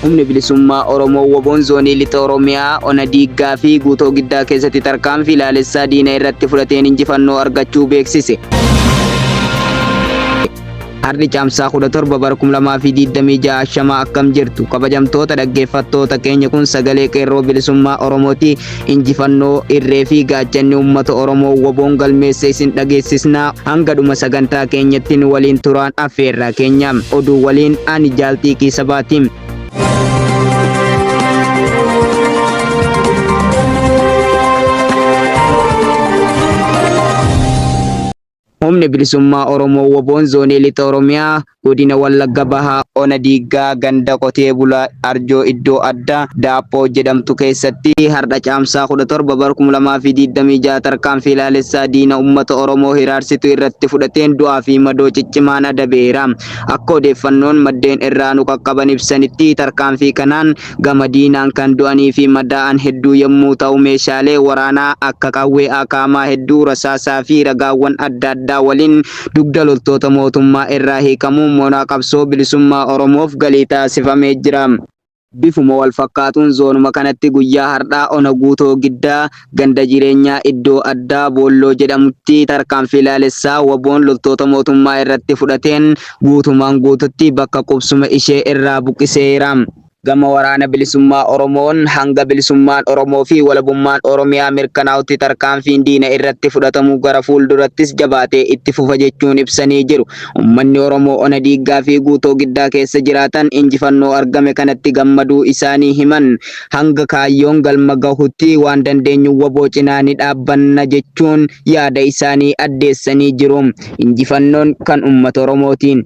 Humni Bilisummaa Oromoo WBOn Zoonii Lixa Oromiyaa Ona Diiggaa fi Guutoo Giddaa keessatti tarkaanfii laalessaa diina irratti fudhateen injifannoo argachuu beeksise. Har'i Caamsaa 17 bara 2026 ashamaa akkam jirtu kabajamtoota dhaggeeffattoota keenya kun sagalee qeerroo bilisummaa Oromooti. Injifannoo irree fi gaachanni uummata Oromoo WBOn galmeesse isin dhageessisna. Hanga dhuma sagantaa keenyatti nu waliin turaan affeerraa keenya. Oduu waliin ani Jaal Xiiqii Sabaati. Humni Bilisummaa Oromoo WBOn Zoonii Lixa Oromiyaa Godina Wallagga Bahaa Ona Diiggaa ganda qotee bulaa Arjoo iddoo addaa Daaphoo jedhamtu keessatti har'a Caamsaa 17 bara 2026 tarkaanfii laalessaa diina uummata Oromoo hiraarsitu irratti fudhateen du'aa fi madoo ciccimaan adabeera. Akka odeeffannoon maddeen irraa nu qaqqaban ibsanitti tarkaanfii kanaan Gama diinaan kan du'anii fi madaa'an hedduu yommuu ta'u meeshaalee waraanaa akka qawwee AKM hedduu, rasaasaa fi ragaawwan adda addaa waliin dugda loltoota mootummaa irraa hiikamuun moonaa qabsoo bilisummaa Oromoof galii taasifamee jira. Bifuma walfakkaatuun zoonuma kanatti guyyaa hardhaa Ona Guutoo Giddaa Ganda jireenyaa iddoo addaa Boolloo jedhamutti tarkaanfii laalessaa WBOn loltoota mootummaa irratti fudhateen guutumaan guututti bakka qubsuma ishee irraa buqiseera. Gama Waraana Bilisummaa Oromoon hanga bilisummaan Oromoo fi walabummaan Oromiyaa mirkanaa'utti tarkaanfiin diina irratti fudhatamu gara fuuldurattis jabaatee itti fufa jechuun ibsanii jiru. Ummanni Oromoo Ona Diiggaa fi Guutoo Giddaa keessa jiraatan injifannoo argame kanatti gammaduu isaanii himan. Hanga kaayyoon galma gahutti waan dandeenyuun wbo cinaa ni dhaabbanna jechuun yaada isaanii addeessanii jiru. Injifannoon kan ummata Oromootiin.